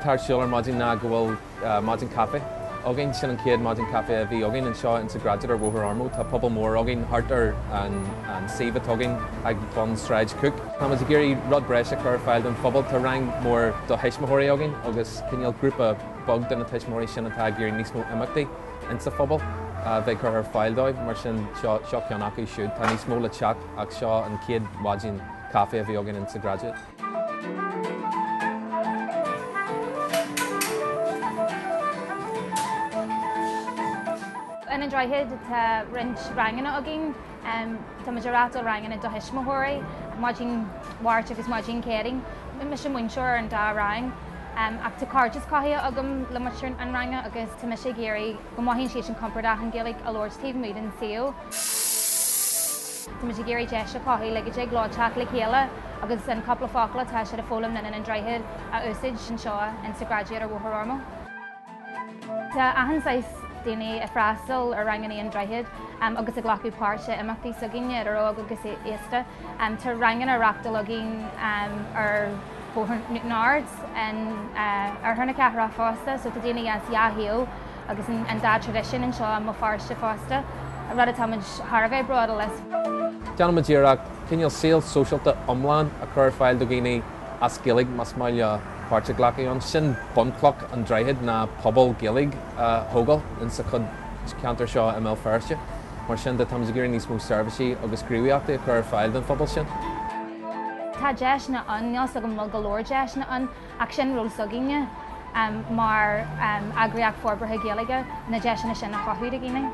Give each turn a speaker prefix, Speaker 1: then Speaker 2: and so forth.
Speaker 1: atá ar siúl ar maidin ná go bhfuil maidin caife againn. Sin an chéad maidin caife a bhí againn anseo insa Graduate ar Bhóthar Ormeau. Tá pobal mór againn thart ar an suíomh atá againn ag bun Sráid Cooke. Táimid ag iarraidh rud breise a chur ar fáil don phobal. Tá rang mór do thuismitheoirí againn agus cineál grúpa beag de na tuismitheoirí sin atá ag iarraidh níos mó imeachtaí insa phobal a bheith curtha ar fáil dóibh. Mar sin seo ceann acu siúd. Tá níos mó le teacht ach seo an chéad mhaidin caife a bhí againn insa Graduate.
Speaker 2: In An Droichead tá roinnt ranganna againn. Tá muid ag reáchtáil ranganna do thuismitheoirí, maidin Mháirt agus maidin Chéadaoin. Mise múinteoir ar an dá rang ach tá cairdeas cothaithe agam le muintir an ranga agus tá mise ag iarraidh go mothaíonn siadsan compordach an Ghaeilge a labhairt taobh amuigh den suíomh. Tá muid ag iarraidh deis a chothú le go dtig leo teacht le chéile agus an cúpla focal atá siad a foghlaim linn in An Droichead a úsáid anseo in sa Graduate ar Bhóthar Ormeau. Tá achan saghas daoine ag freastal ar ranganna An Droichead agus ag glacadh páirt i imeachtaí s'againne, idir óg agus aosta. Tá ranganna á reáchtáil againn ar Bhóthar Newtownards in oirthear na cathrach fosta, so tá daoine as dhá thaobh agus an dá traidisiún anseo i mBéal Feirste fosta, rud atá muid thar a bheith bródúil as.
Speaker 1: Déanaimid iarracht cineál saol sóisialta iomlán a chur ar fáil do dhaoine as Gaeilge más maith leo páirt a ghlacadh ann. Sin bunchloch an Droichead ná pobal Gaeilge a thógáil insa chuid ceantar seo i mBéal Feirste. Mar sin de táimid ag iarraidh níos mó seirbhísí agus gníomhaíochtaí a chur ar fáil don phobal sin.
Speaker 2: Tá deiseanna ann, níl 's agam an bhfuil go leor deiseanna ann ach sin ról s'againne mar eagraíocht forbartha Gaeilge, na deiseanna sin a chothú do dhaoine.